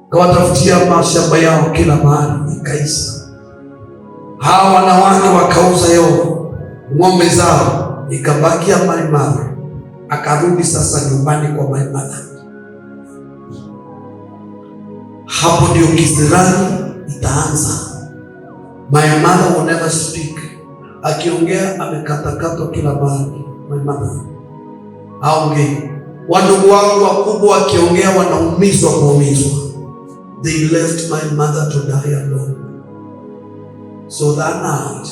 Kawatafutia mashamba yao kila mahali, ikaisha. Hawa wanawake wakauza yo ng'ombe zao, ikabakia my mother. Akarudi sasa nyumbani kwa my mother. Hapo ndio kisirani itaanza. My mother will never speak. Akiongea amekatakatwa kila mahali. My mother haongei. Wandugu wangu wakubwa wakiongea wanaumizwa kuumizwa. They left my mother to die alone. So that night,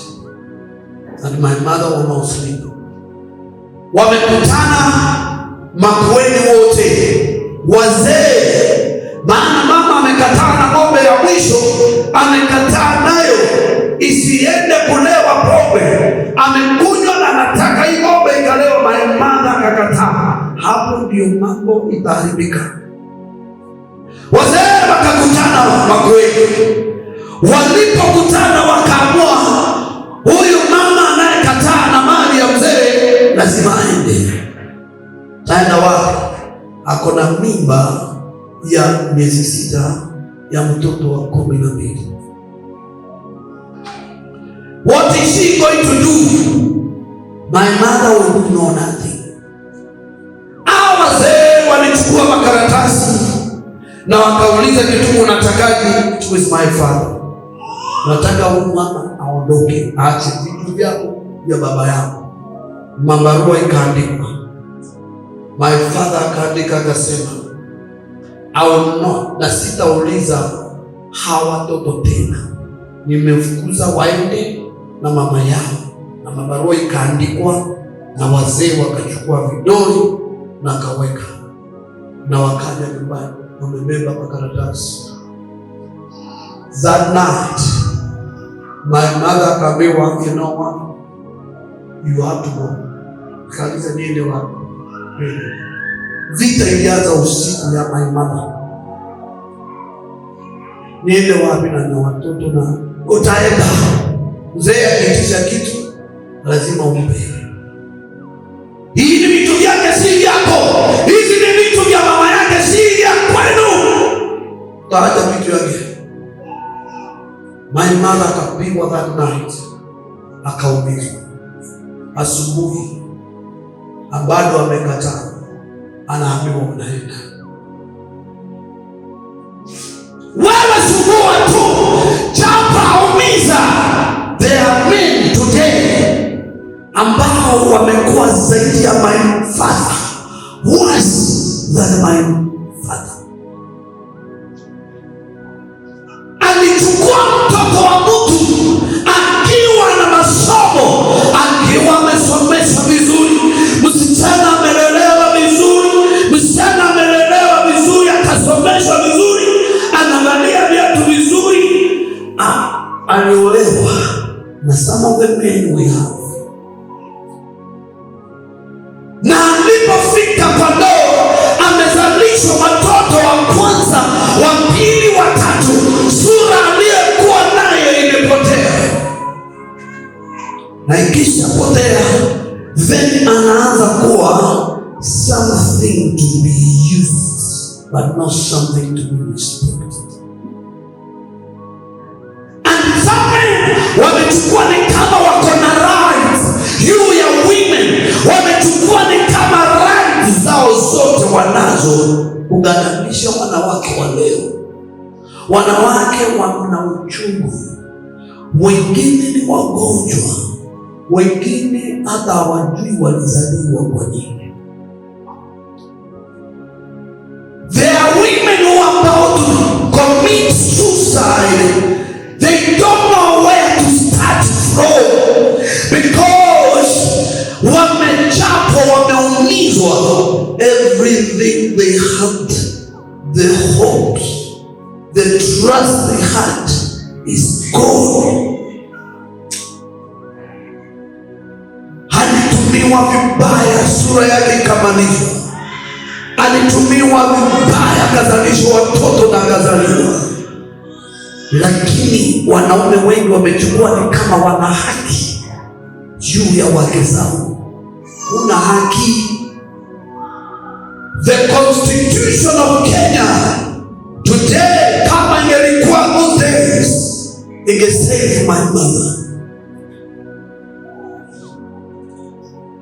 and my mother will not sleep. Wamekutana makueni wote wazee, maana mama amekataa na ng'ombe ya mwisho amekataa nayo isiende kulewa pombe, amekunywa na anataka hii ng'ombe ikalewa. My mother akakataa. Hapo ndio mambo itaharibika. Wazee wakakutana makueni, walipokutana wakaamua huyu mama anayekataa na mali ya mzee lazima aende. Taenda wapi? Ako na mimba ya miezi 6 ya mtoto wa 12. What is she going to do? My mother will know nothing. Hawa wazee walichukua makaratasi na wakauliza kitu, unatakaje? It was my father. Nataka huyu mama aondoke, aache vitu vyako vya baba yako. Mabarua ikaandikwa. My father akaandika akasema, I will not, na sitauliza hawa watoto tena, nimefukuza waende na mama yao. Na mabarua ikaandikwa na wazee wakachukua vidole na akaweka, na wakaja nyumbani wamebeba makaratasi. That night my mother akaambiwa, you know what, you have to go. Akauliza, niende wapi? Vita ilianza usiku ya my mother. Niende wapi na watoto na utaenda. Mzee akiitisha kitu lazima umpe. Hii ni vitu vyake, si vyako. Hizi ni vitu vya mama yake, si vya kwenu. Utaacha vitu yake. My mother akapigwa that night, akaumizwa. Asubuhi bado amekataa, anaambiwa unaenda. Wewe sumbua tu, chapa, umiza. There are men today ambao wamekuwa zaidi ya my father, worse than my father. Alichukua mtoto wa mtu akiwa na masomo, akiwa amesomeshwa vizuri, msichana amelelewa vizuri, msichana amelelewa vizuri, akasomeshwa vizuri, anavalia viatu vizuri, aliolewa na some of the men we have. Na alipofika kwa ndoa, amezalishwa watoto wa kwanza, wa pili, wa tatu, sura aliyekuwa nayo imepotea, na ikishapotea then anaanza kuwa something to be used but not something to be respected. And some men wamechukua ni kama wako na rights juu ya women, wamechukua ni kama rights zao zote wanazo kugandamisha wanawake wa leo. Wanawake wana uchungu, wengine ni wagonjwa, wengine hata hawajui walizaliwa kwa nini. There are women who are about to commit suicide. They don't know where to start from because wamechapwa, wameumizwa. Everything they had, the hopes, the trust they had is gone. Alitumiwa vibaya, sura yake ikamalizwa. Alitumiwa vibaya, akazalishwa watoto na akazaliwa. Lakini wanaume wengi wamechukua ni kama wana haki juu ya wake zao. Una haki. The Constitution of Kenya today save my mother.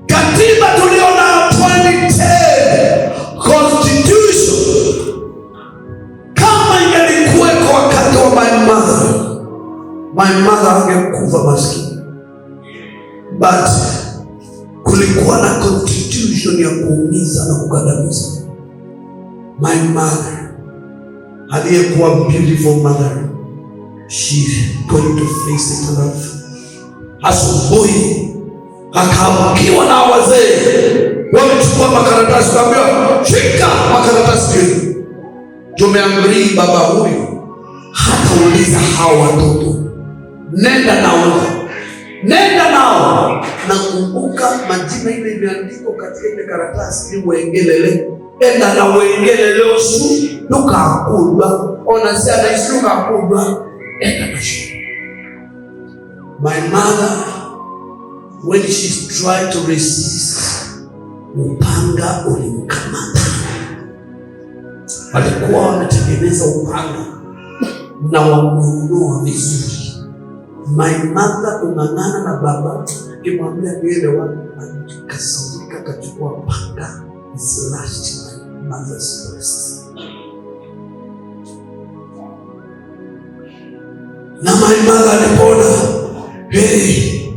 Katiba tuliona 2010 constitution, kama ingelikuweko wakati wa my mother, my mother angekufa maskini, but kulikuwa na constitution ya kuumiza na kukandamiza. My mother aliyekuwa beautiful mother, she going to face it alone. Asubuhi akaamkiwa na wazee wamechukua makaratasi, kaambiwa shika makaratasi yenu. Tumeamrii baba huyu hatauliza hao watoto, nenda nao, nenda nao. Nakumbuka majina ile imeandikwa katika ile karatasi ni Wengelele, enda na Wengelele osu lukakulwa onasiana isi lukakulwa, enda nasho. My mother, when she tried to resist, upanga ulimkamata. Walikuwa wametengeneza upanga na wameunoa vizuri. My mother kung'ang'ana na baba, kimwambia niende wapi, akasirika, akachukua panga, slashed my mother's breast. Na my mother alipona, hey,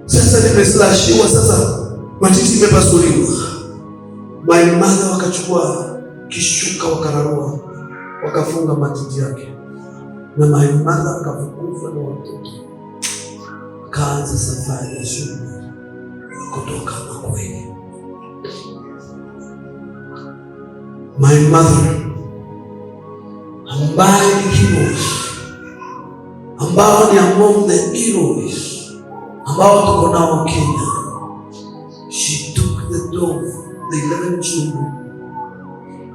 sasa nimeslashiwa, sasa matiti imepasuliwa. My mother wakachukua kishuka wakararua, wakafunga matiti yake, na my mother akafukuzwa na watoto, akaanza safari ya shule kutoka Makueni. My mother ambaye ni heroes, ambao ni among the heroes ambao tuko nao Kenya, she took the dove, the 11 children,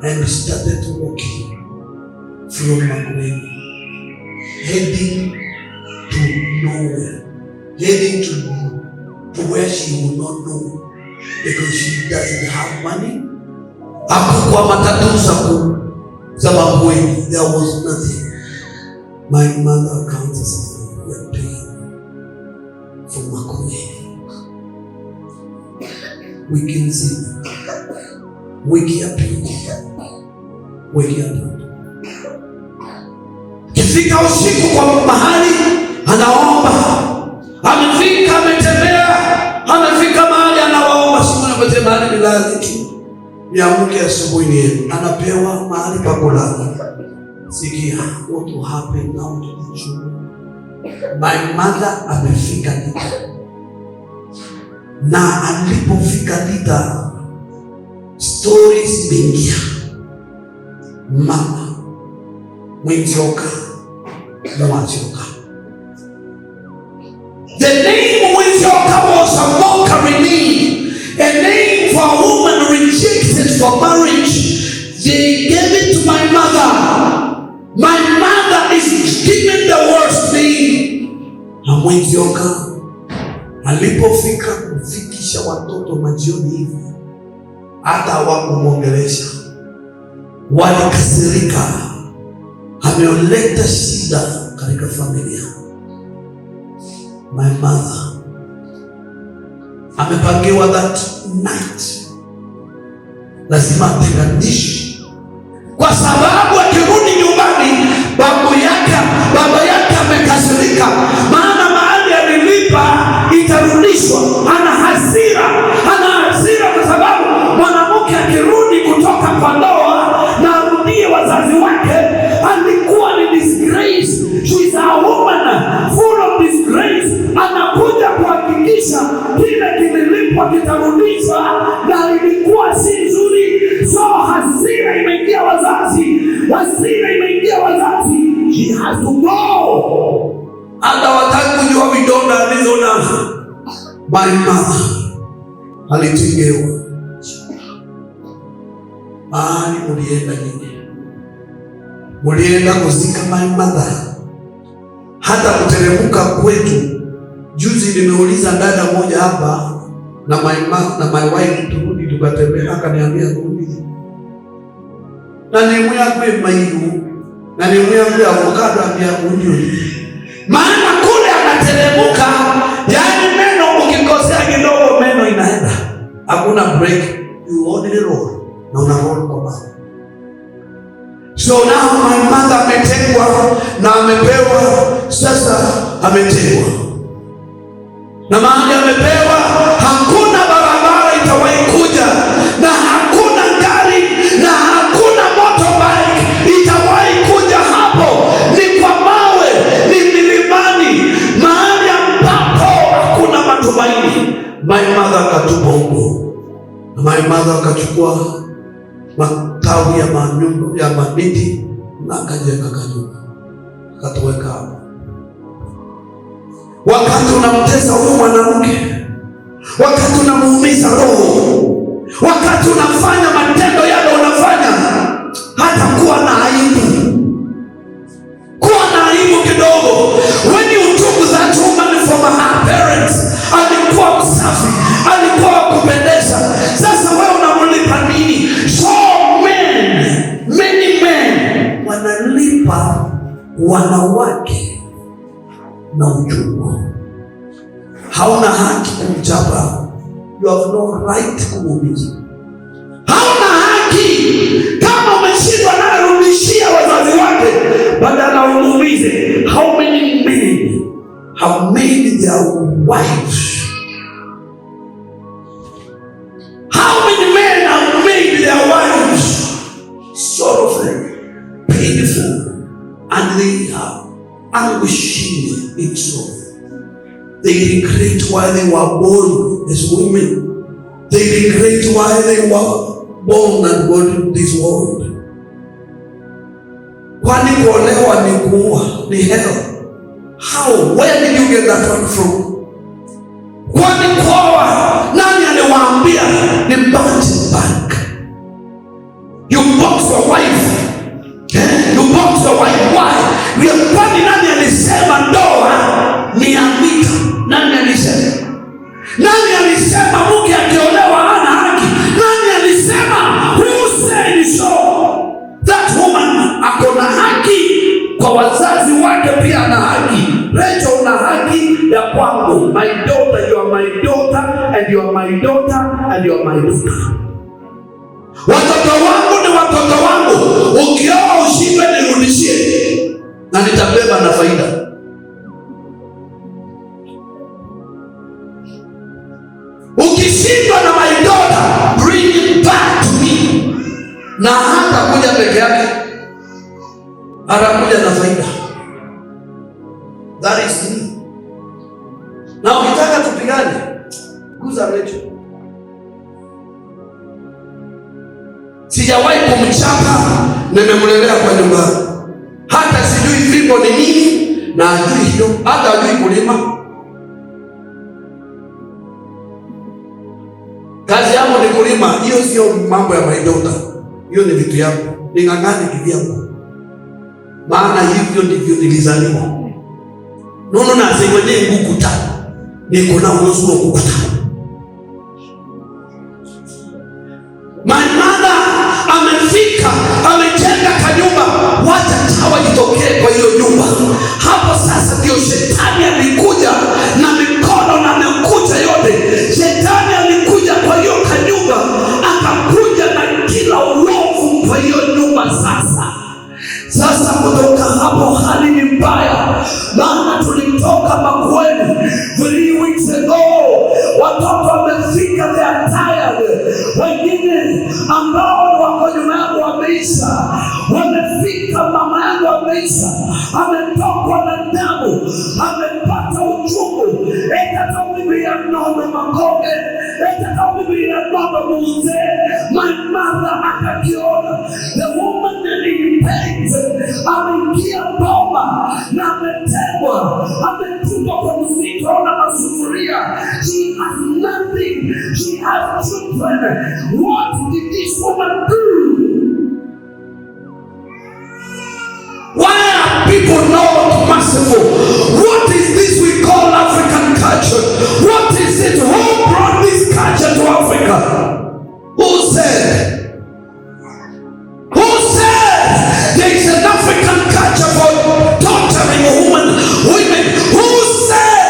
and started walking from Makueni, heading to nowhere, heading to where she will not know because she doesn't have money. Hakukuwa matatu za Makueni, there was nothing. My mother akaanza safari ya pain from Makueni, wiki nzima, wiki ya pili, wiki ya tatu. Kifika usiku kwa mahali anaomba, amefika, ametembea, amefika mahali anawaomba, siku napatia mahali nilale tu, niamke asubuhi niende. Anapewa mahali pa kulala. Sikia what will happen now to the children. My mother amefika Lita, na alipofika Lita, stories zimeingia. Mama Mwinzoka Mwazioka. The name Mwinzoka was a mockery name, a name for a woman rejected for marriage. They gave it to my mother. My mother is given the worst name. Na Mwinzoka alipofika kufikisha watoto majioni hivi, hata hawakumwongelesha, walikasirika. Ameoleta shida katika familia. My mother amepangiwa that night lazima atenganishe, kwa sababu akirudi nyumbani babu yake, baba yake amekasirika, maana mahali alilipa itarudishwa. Ana hasira, ana hasira kwa sababu mwanamke akirudi kutoka kwa ndoa na arudie wazazi wake, alikuwa ni disgrace. She is a woman full of disgrace. Anakuja kuhakikisha kile kililipwa kitarudishwa, na ilikuwa si nzuri. So hasira imeingia wazazi, hasira imeingia wazazi. She has to go. Hata wataki kujua vidonda alizo nazo. My mother alitengewa mahali. Mulienda nyinyi, mulienda kuzika my mother, hata kuteremka kwetu. Juzi nimeuliza dada moja hapa na my wife, turudi tukatembea, akaniambia rudi na nemu yakwe mairu na nemu yakwe avocado, ambia unyo, maana kule Unateremka, yaani meno ukikosea kidogo meno inaenda. Hakuna break, you only roll na una roll kwa mawe. So now my mother ametengwa na amepewa sasa, ametengwa na mahali amepewa, hakuna barabara itawahi kuja na hakuna gari na hakuna motorbike itawahi kuja hapo. Ni kwa mawe, ni milimani, mahali ambapo hakuna matumaini. My mother akatupwa huko, na my mother akachukua matawi ya manyumba ya mamiti na akajenga kanyumba akatuweka hapo. Wakati unamtesa huyu mwanamke, wakati unamuumiza roho, wakati unafanya matendo yale unafanya, hata kuwa na aibu, kuwa na aibu kidogo. When you took that woman from her parents, alikuwa msafi, alikuwa wa kupendeza. Sasa wewe unamlipa nini? So men, many men wanalipa wanawake na uchungu. Hauna haki kumchapa, you have no right kumuumiza. Hauna haki. Kama umeshindwa naye, rudishia wazazi wake badala umuumize. How many men have made their wives? How many men have made their wives sorrowful, painful, and they are anguishing in sorrow? They regret why they were born as women. They regret why they were born and born in this world. Kwani kuolewa ni kuua, ni hell. How? Where did you get that one from? Kwani kuoa, nani aliwaambia ni punching bag? You box your wife. Eh? You box your wife. Why? Kwani nani alisema ndoa ni ya vita? Nani alisema? Nani alisema mke akiolewa hana haki? Nani alisema? Who said so? That woman ako na haki kwa wazazi wake, pia ana haki. Rachel, una haki ya kwangu. My daughter, you are my daughter and you are my daughter and you are my daughter. Watoto wangu ni watoto wangu. Ukioa ushindwe, nirudishie na nitabeba na faida. Ukishindwa na my daughter, bring it back to me. Na hata kuja peke yake, atakuja na faida. That is me. Na ukitaka tupigane, guza Rachel. Sijawahi kumchapa, nimemlelea kwa nyumba. Hata sijui fimbo ni nini, na ajui hiyo, hata ajui kulima. Kazi yangu ni kulima, hiyo sio mambo ya my daughter. Hiyo ni vitu yangu, ning'ang'ane kivyangu, maana hivyo ndivyo nilizaliwa. Nono nasewenye ngukuta niko na uwezo wa kukuta. My mother amefika, amejenga kanyumba, wacha chawa itokee kwa hiyo nyumba. Hapo sasa ndio shetani alikuja na mikono na mikucha yote. Shetani alikuja kwa hiyo kanyumba, akakuja na kila uovu kwa hiyo nyumba sasa. Sasa kutoka hapo hali ni mbaya, maana tulitoka Makueni 3 weeks ago, watoto wamefika, they are tired. Wengine ambao wako nyuma yangu wameisha, wamefika, mama yangu ameisha, ametokwa na damu, amepata uchungu ekataubibiya nono makoge ekataubibiya nono muzee. My mother akakiona the woman in pains, ameingia boma na ametegwa, ametupwa kwa msitu na masufuria. She has nothing, she has children. What did this woman do? Why are people not merciful? What is this we call African culture? What is it? Who brought this culture to Africa? Who said? Who said there is an African culture for torturing women? Women. Who said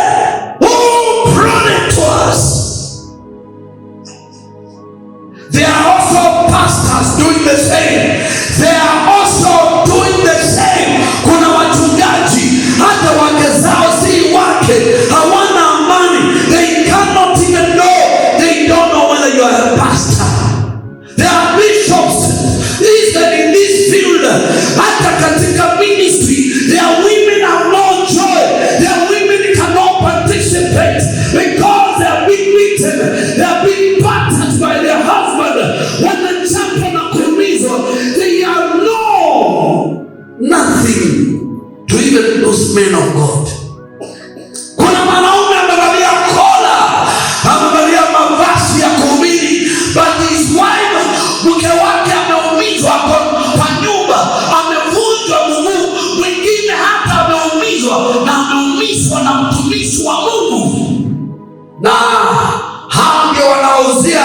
Nothing to even those men of God. Kuna mwanaume amevalia kola, amevalia mavazi ya kuhubiri, but his wife, mke wake ameumizwa kwa nyumba, amevunjwa mguu, mwingine hata ameumizwa na ameumizwa na mtumishi wa Mungu, na hao ndio wanauzia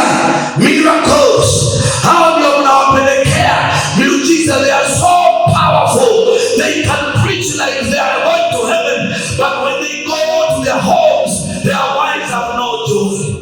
miracles, hao ndio mnawapelekea miujiza. They are so powerful, they can preach like they are going to heaven, but when they go to their homes, their wives have no joy.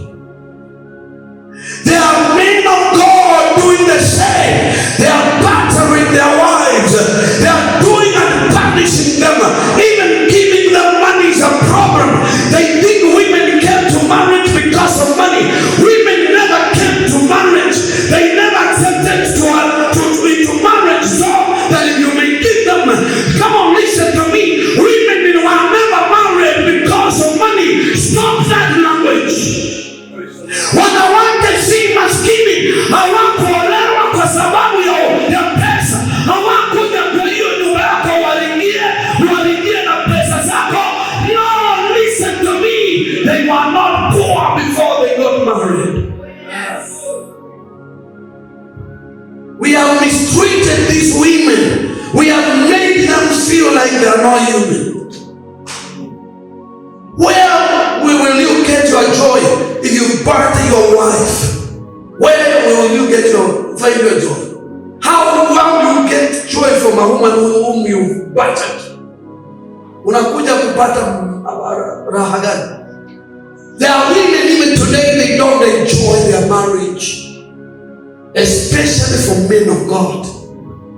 There are men of God doing the same. They are battering their wives. They are doing and punishing them. Even giving them money is a problem. They think women came to marriage because of money. Women never came to marriage. They never accepted to into marriage so that you may give them. Come on, listen to me. Women were never married because of money. Stop that language. Wanawake si maskini, hawakuolewa kwa sababu ya pesa, hawakuja kwa hiyo nyumba yako waringie, waringie na pesa zako. No, listen to me, they were not poor before they got married. We have mistreated these women. We have made them feel like they are not human. Where will you get your joy if you batter your wife? Where will you get your find your joy? How do you get joy from a woman whom you battered? Unakuja kupata raha gani? There are women even today, they don't enjoy their marriage, especially for men of God.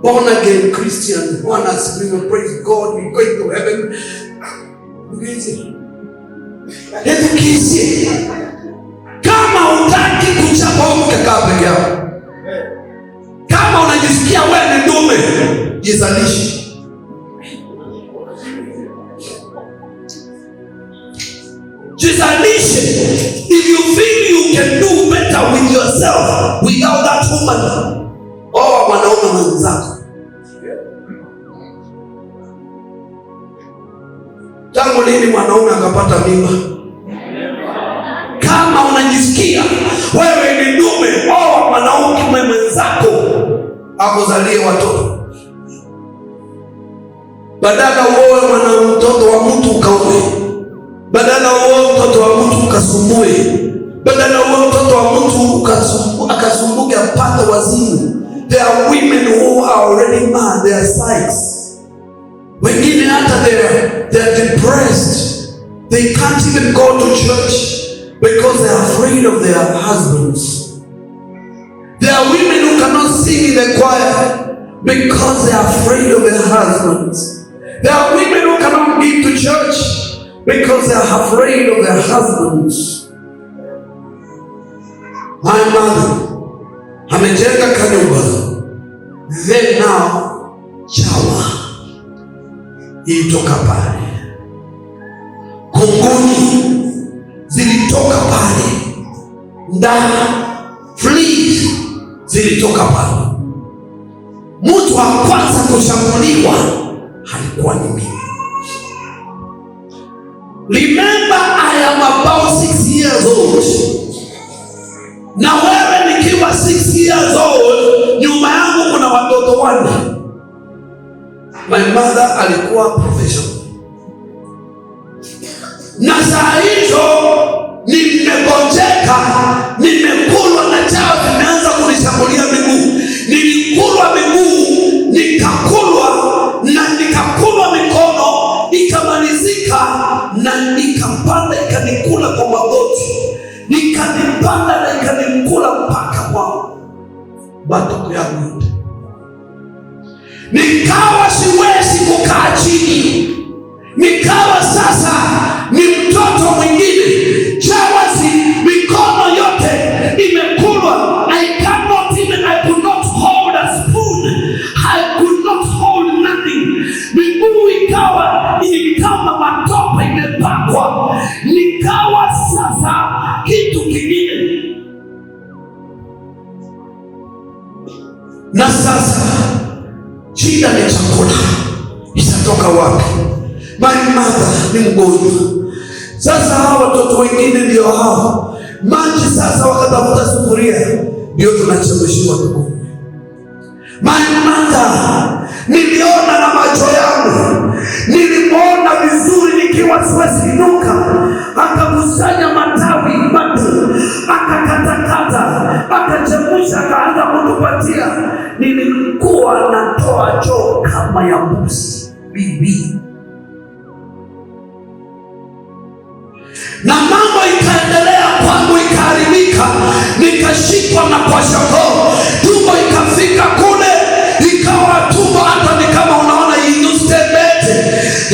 Born again Christian, one has been, praise God, we're going to heaven. Itukisie. Kama hutaki kuchapa mke, kaa peke yako. Kama unajisikia wewe ni dume, jizalishe. Jizalishe. If you feel you can do better with yourself without that woman, oa mwanaume mwenzako. Tangu lini mwanaume akapata mimba? Kama unajisikia wewe ni dume, oa mwanaume mwenzako akuzalie watoto, badala uoe mwana mtoto wa mtu ukaoe, badala uoe mtoto wa mtu ukasumbue, badala uoe mtoto wa mtu akasumbuke apate wazimu. There are women who are already mad, they are psychs. Wengine hata they are depressed. They can't even go to church because they are afraid of their husbands. There are women who cannot sing in the choir because they are afraid of their husbands. There are women who cannot give to church because they are afraid of their husbands. My mother amejenga kanyumba, then now chawa ilitoka pale, kunguni zilitoka pale, ndaa fleas zilitoka pale. Mtu wa kwanza kushambuliwa alikuwa ni mimi. Remember, I am about 6 years old. Na wewe nikiwa 6 years old, nyuma yangu kuna watoto wanne. My mother alikuwa professional. Na saa hizo nimegonjeka, nimekulwa na chawa, zimeanza kunishambulia miguu. Nilikulwa miguu, nikakulwa na nikakulwa mikono, ikamalizika na nikapanda, ikanikula kwa magoti, nikanipanda na ikanikula mpaka kwa matoko yangu yote. Nikawa siwezi kukaa chini, nikawa sasa ni mtoto mwingine. Chawa, mikono yote imekulwa. I cannot even, I could not hold a spoon, I could not hold nothing. Miguu ikawa ni kama matope imepakwa, nikawa sasa kitu kingine. Na sasa shida ni chakula. Nitatoka wapi? My mother ni mgonjwa. Sasa hawa watoto wengine ndio hao maji, sasa wakatafuta sufuria, ndio tunachemshiwa tukunywe. My mother niliona na macho yangu, nilimwona vizuri nikiwa siwezi inuka, akakusanya matawi matu, akakatakata, akachemsha, akaanza kutupatia. Nilikuwa natoa choo kama ya mbuzi bibi, na mambo ikaendelea kwangu, ikaharibika, nikashikwa na kwashiorkor, tumbo ikafika kule, ikawa tumbo hata ni kama unaona inustembete,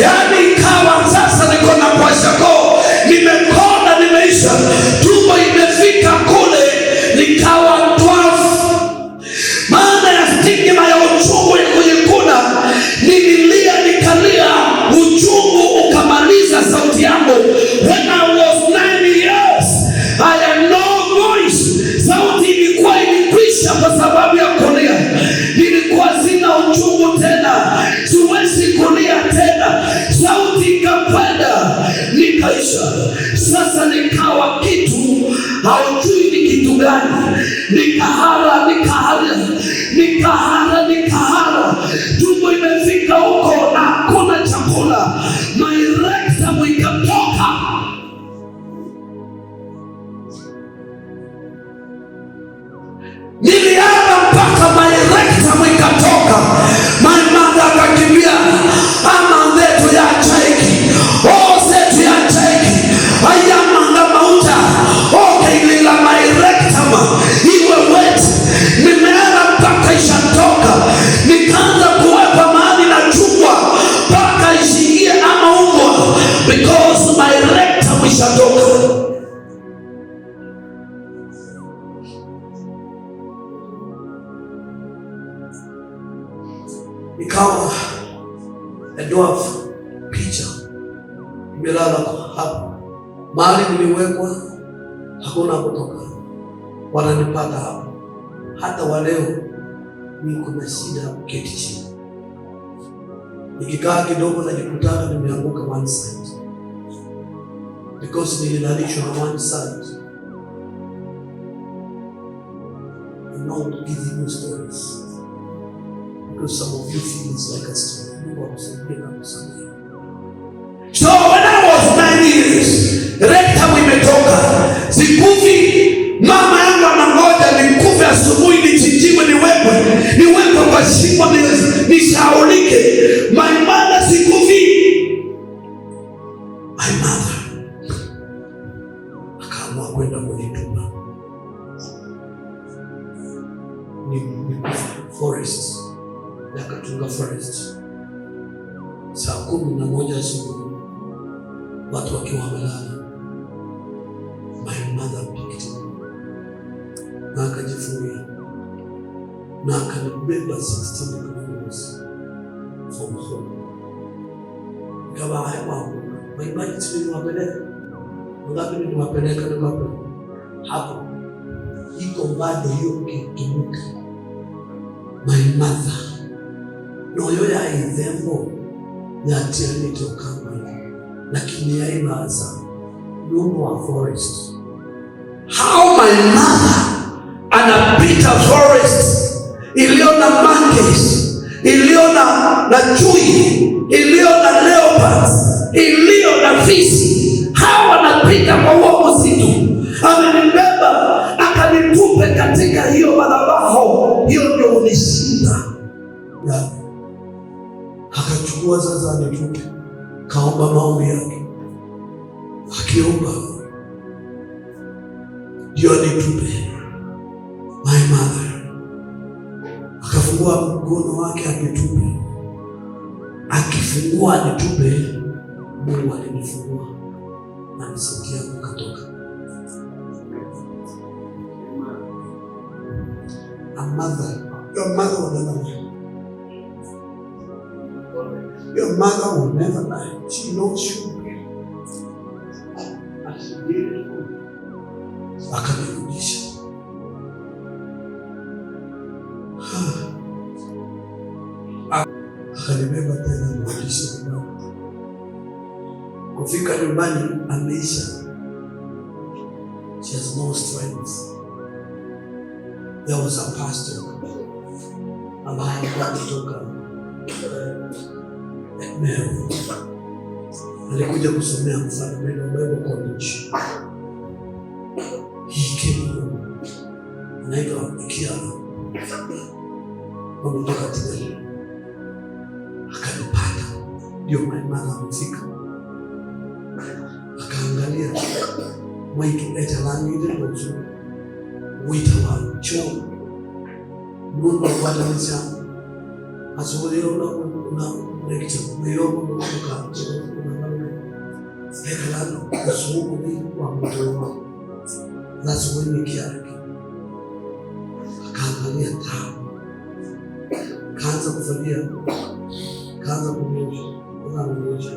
yaani ikawa sasa niko na kwashiorkor, nimekonda, nimeisha, tumbo imefika kule, nikawa dwarf. Maana ya stigma ya uchungu ya kujikuna, nililia nikalia, uchungu ukamaliza sauti yangu. When I was 9 years, I had no voice. Sauti ilikuwa ilikwisha kwa sababu ya kulia. Nilikuwa sina uchungu tena, siwezi kulia tena. Sauti ikakwenda, nikaisha. Sasa nikawa kitu haujui ni kitu gani. Nikahara, nikahara, nikahara, nikahara, tumbo imefika huko na hakuna chakula, my rectum ikatoka. Nilihara mpaka my rectum ikatoka. My mother akakimbia ama ndetu ya chaiki o zetu ya chaiki ayamanga mauta okeilila my rectum iwe wet. Nimehara mpaka ishatoka, nikaanza kuwekwa mahali na chungwa mpaka ishiingie ama umbwa, because my rectum ishatoka. Ikawa a dwarf picha imelala hapo mahali niliwekwa, hakuna kutoka, wananipata hapo. Hata wa leo niko na shida ya kuketi chini, nikikaa kidogo najikutana nimeanguka one side because nililalishwa one side. I'm not giving you stories because some of you feel it's like a story. Mungu akusaidie na akusamehe. So when I was 9 years, rectum imetoka, sikufi. Mama yangu anangoja nikufe asubuhi, nichinjiwe, niwekwe kwa shimo, nisahaulike. My mother sikufi. My mother akaamua kwenda kunitupa ni forest ya Katunga Forest saa 11 asubuhi, watu wakiwa wamelala. My mother picked me na akajifungia na akanibeba 16 kilometers from home. Ikawa haikuanguka. Waimbaji si niliwapeleka wangapi? Niliwapeleka niliwapeleka hapo, iko bado hiyo kitumika. My mother noyo ya ithembo yatianite ukamba, lakini yaibaza nundu wa forest. How my mother anapita forest iliyo na monkeys, iliyo na chui, iliyo na leopards, iliyo na fisi. Hawa wanapita kwa huo msitu, amenibeba akanitupe katika hiyo madhabahu, hiyo ndio unishinda. Akachukua sasa anitupe, kaomba maombi yake, akiomba ndio anitupe. My mother akafungua mkono wake anitupe, akifungua anitupe, Mungu alinifungua na sauti yangu katoka. A mother, your mother will never lie. Your mother will never lie. She knows you. And she did it for you. Akanirudisha. Akanibeba tena nirudishe nyumbani. Kufika nyumbani ameisha. She has no strength. There was a pastor ambaye alikuwa kutoka Meru, alikuja kusomea Mfalme Bible College. He came home, anaitwa Ikiara, wametoka Tigani, akanipata, ndio my mother amefika, akaangalia mwaitu etalangire nozu wita wa cho mundu akwatanisa asobolera una una ekalano usuhumi wa mtoto. That's when Ikiara akaangalia taa, kaanza kufagia, kaanza kunyosha, kaanza kunyosha.